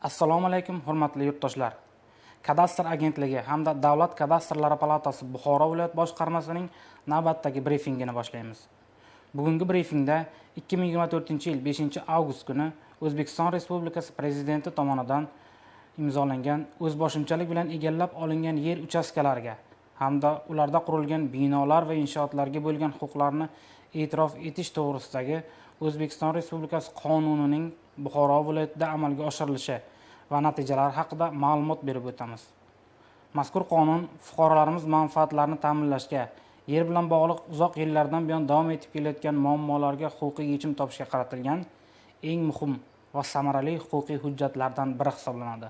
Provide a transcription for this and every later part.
Assalomu alaykum, hurmatli yurtdoshlar. Kadastr agentligi hamda Davlat kadastrlari palatasi Buxoro viloyat boshqarmasining navbatdagi brifingini boshlaymiz. Bugungi brifingda 2024-yil 5-avgust kuni O'zbekiston Respublikasi Prezidenti tomonidan imzolangan o'zboshimchalik bilan egallab olingan yer uchastkalariga hamda ularda qurilgan binolar va inshootlarga bo'lgan huquqlarni e'tirof etish to'g'risidagi O'zbekiston Respublikasi qonunining Buxoro viloyatida amalga oshirilishi va natijalari haqida ma'lumot berib o'tamiz. Mazkur qonun fuqarolarimiz manfaatlarini ta'minlashga, yer bilan bog'liq uzoq yillardan buyon davom etib kelayotgan muammolarga huquqiy yechim topishga qaratilgan eng muhim va samarali huquqiy hujjatlardan biri hisoblanadi.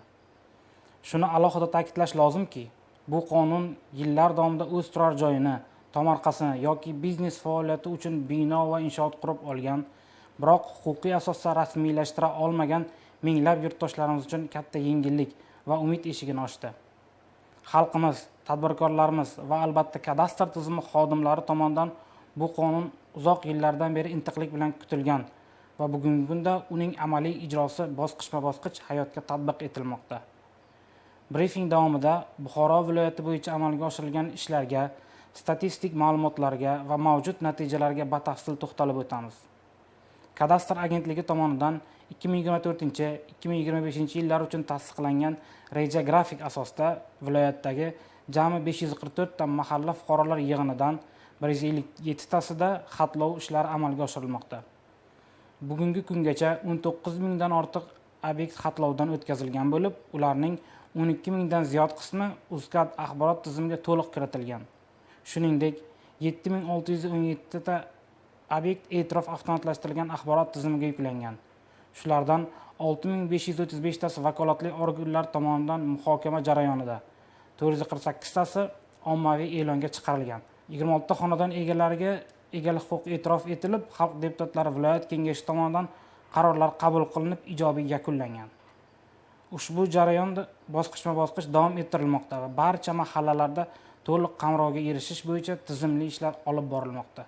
Shuni alohida ta'kidlash lozimki, bu qonun yillar davomida o'z turar joyini, tomorqasini yoki biznes faoliyati uchun bino va inshoot qurib olgan, biroq huquqiy asosda rasmiylashtira olmagan minglab yurtdoshlarimiz uchun katta yengillik va umid eshigini ochdi. Xalqimiz, tadbirkorlarimiz va albatta kadastr tizimi xodimlari tomonidan bu qonun uzoq yillardan beri intiqlik bilan kutilgan va bugungi kunda uning amaliy ijrosi bosqichma-bosqich hayotga tatbiq etilmoqda. Brifing davomida Buxoro viloyati bo'yicha amalga oshirilgan ishlarga, statistik ma'lumotlarga va mavjud natijalarga batafsil to'xtalib o'tamiz. Kadastr agentligi tomonidan 2024-2025 yillar uchun tasdiqlangan reja grafik asosida viloyatdagi jami 544 ta mahalla fuqarolar yig'inidan 157 tasida xatlov ishlari amalga oshirilmoqda. Bugungi kungacha 19 mingdan ortiq obyekt xatlovdan o'tkazilgan bo'lib, ularning 12 mingdan ziyod qismi UZKAD axborot tizimiga to'liq kiritilgan. Shuningdek, 7617 ta obyekt e'tirof avtomatlashtirilgan axborot tizimiga yuklangan. Shulardan 6535 tasi vakolatli organlar tomonidan muhokama jarayonida, 448 tasi ommaviy e'longa chiqarilgan. 26 ta xonadon egalariga egalik huquqi e'tirof etilib, xalq deputatlari viloyat kengashi tomonidan qarorlar qabul qilinib, ijobiy yakunlangan. Ushbu jarayon bosqichma-bosqich davom ettirilmoqda va barcha mahallalarda to'liq qamrovga erishish bo'yicha tizimli ishlar olib borilmoqda.